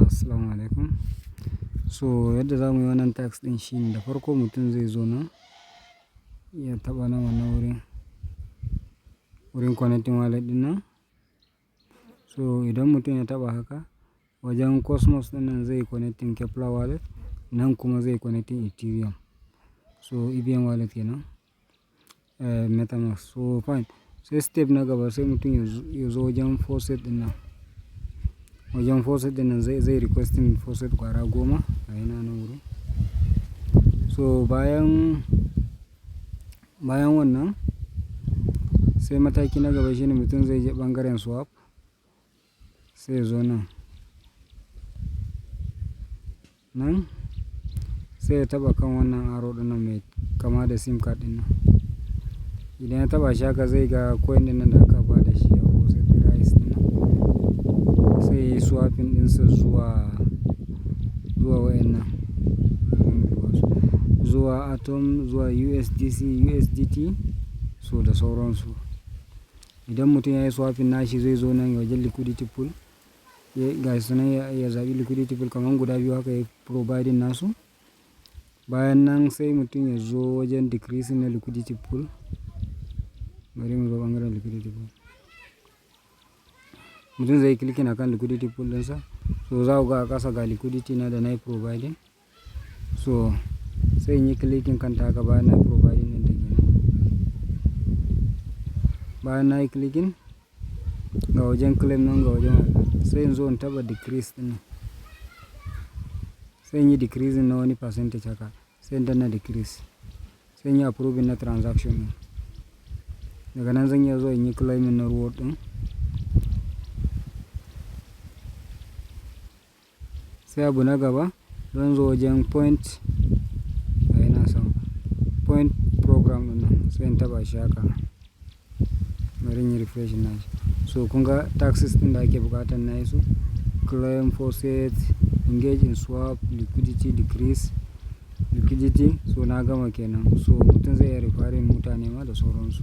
Assalamu alaikum. So yadda za mu yi wannan task ɗin shine, da farko mutum zai zo nan ya taɓa nan wannan wurin, wurin connecting wallet ɗin nan. So idan mutum ya taɓa haka, wajen Cosmos ɗin nan zai connecting Keplr Wallet, nan kuma zai connecting Ethereum. So EVM wallet kenan, MetaMask. So fine. Sai step na gaba, sai mutum ya zo wajen faucet ɗin nan. Wajen faucet ɗin nan zai requesting faucet ƙwara 10 a yana nan wurin. So bayan wannan, sai mataki na gaba shine mutum zai je ɓangaren swap, sai ya zo nan. Nan sai ya taɓa kan wannan arrow ɗin nan mai kama da SIM card ɗin nan. Idan ya taɓa shi haka, zai ga coin ɗin nan da aka ba da shi a faucet, rice ɗin nan. Sai yayi swapping ɗinsa zuwa wayan nan. Zuwa Atom, zuwa USDC, USDT, so da sauransu. Idan mutum ya yi swapping nashi, zai zo nan wajen liquidity pool. Ga su nan, ya zaɓi liquidity pool kaman guda biyu haka, yayi providing nasu. Bayan nan sai mutum ya zo wajen decreasing na liquidity pool. Bari mu zo ɓangaren liquidity pool. Mutum zai yi clicking akan liquidity pool ɗinsa. So za ku ga a ƙasa ga liquidity na da na yi providing. So sai in yi clicking kan ta haka bayan na yi providing ɗin ta kenan. Bayan na yi clicking, ga wajen claim nan, ga wajen, sai in zo in taɓa decrease ɗin nan. Sai in yi decreasing na wani percentage haka, sai in danna decrease. Sai in yi approving na transaction ɗin. Daga nan zan iya zuwa in yi claiming na reward ɗin. Sai abu na gaba, zan zo wajen point a yana sama, point program ɗin nan, sai in taɓa shi haka. Bari in yi refresh nashi. So kun ga tasks ɗin da ake buƙatar na yi su: claim faucet, engage in swap, liquidity decrease, liquidity. So na gama kenan. So mutum zai iya referring mutane ma da sauransu.